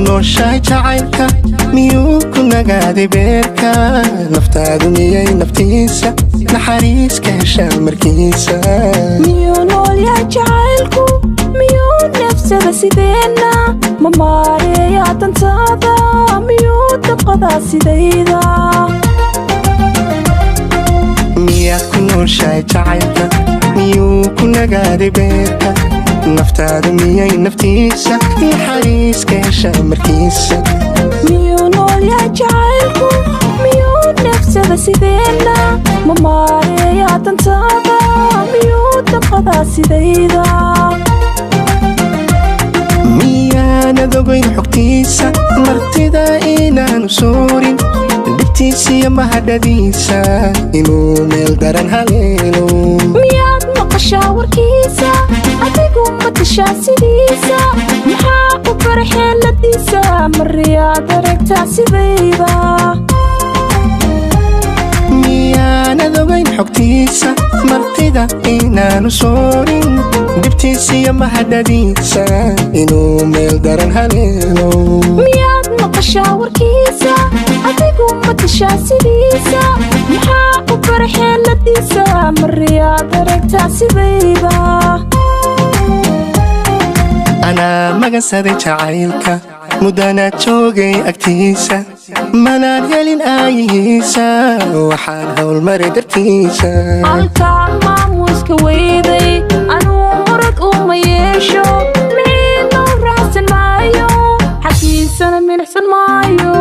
Nooshahay jacaylka, miyuu ku nagaaday beerka? Naftaadu miyay naftiisa naxariis ka heshaa markiisa? Miyuu nool yahay jacaylku? Miyuu nafsada sideenna? Ma maareeyaa dantaada? Miyuu dabqadaa sidayda? Miyaad ku nooshahay jacaylka? Miyuu ku nagaaday beerka? Naftaadu miyay naftiisa naxariis ka heshaa markiisa? Miyuu nool yahay jacaylku? Miyuu nafsada sideenna? Ma maareeyaa dantaada? Miyuu dabqadaa sidayda? Miyaanad ogoyn xogtiisa, martida inaanu suurin, dhibtiisiyo mahadhadiisa inuu meel daran haleelo? Miyaad maqashaa warkiisa? Adigu ma tashaa sidiisa? Maxaa ku bara xeeladiisa? Mariyaad aragtaa sidayda? Miyaanad ogayn xogtiisa, martida inaanu soorin, dhibtiisiyo mahadhadiisa inuu meel daran haleelo? Miyaad maqashaa warkiisa? Adigu ma tashaa sidiisa? Maxaa ku bara xeeladiisa? Mariyaad aragtaa sidayda? Anaa magansaday jacaylka, muddanaad joogay agtiisa, manaan helin aayihiisa, waxaan howlmaray dartiisa. Halkaan maamuuska weyday, anuu murad uma yeesho, miciinoo raacsan maayo, xaggiisana milicsan maayo.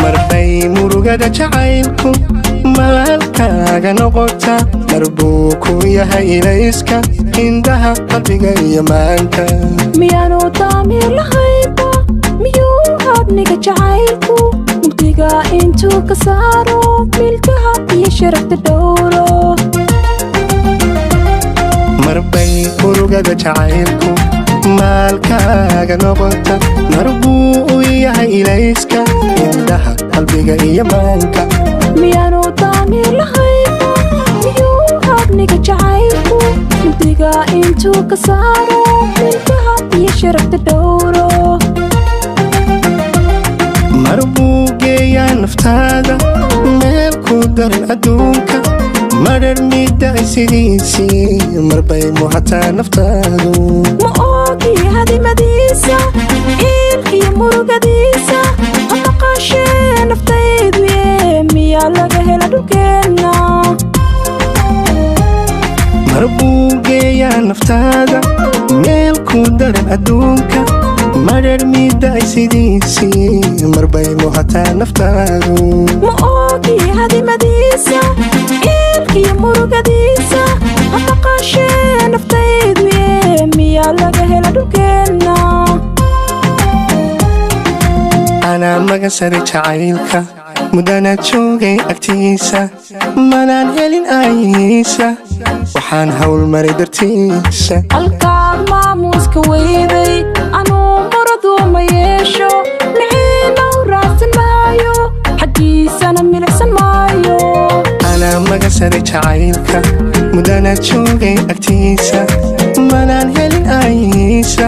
Marbay murugada jacaylku maalkaaga noqota, mar buu ku yahay ilayska indhaha, qalbiga iyo maanka. Miyaanu daamiir lahaynba? Miyuu hadniga jacaylku mugdiga intuu ka saaro milkaha iyo sharafta dhowro? Marbay murugada jacaylku maalkaaga noqota, mar buu u yahay ilayska indhaha, qalbiga iyo maanka. Miyaanu daamiir lahaynba? Miyuu hadniga jacaylku mugdiga intuu ka saaro milkaha iyo sharafta dhowro? Mar buu geeyaa naftaada meel ku daran adduunka, madhar midda sidiisii, marbay muhataa naftaadu. Ma oogi hadimadiisa, iilkiyo murugadiisa, ha maqashee naftaydu ye, miyaa laga hela dhulkeenna? Mar buu geeyaa naftaada meel ku daran adduunka, madhar midda sidiisii, marbay muhataa naftaadu. Ma oogi hadimadiisa, iilkiyo murugadiisa, ha maqashee naftaydu ye, miyaa laga hela dhulkeenna? Anaa magansaday jacaylka, muddanaad joogay agtiisa, manaan helin aayihiisa, waxaan howlmaray dartiisa. Halkaad maamuuska weyday, anuu muradu ma yeesho, miciinow raacsan maayo, xaggiisana milicsan maayo. Anaa magansaday jacaylka, muddanaad joogay agtiisa, manaan helin aayihiisa,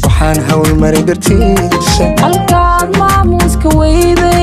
waxaan howlmaray dartiisa. Halkaad maamuuska weyday.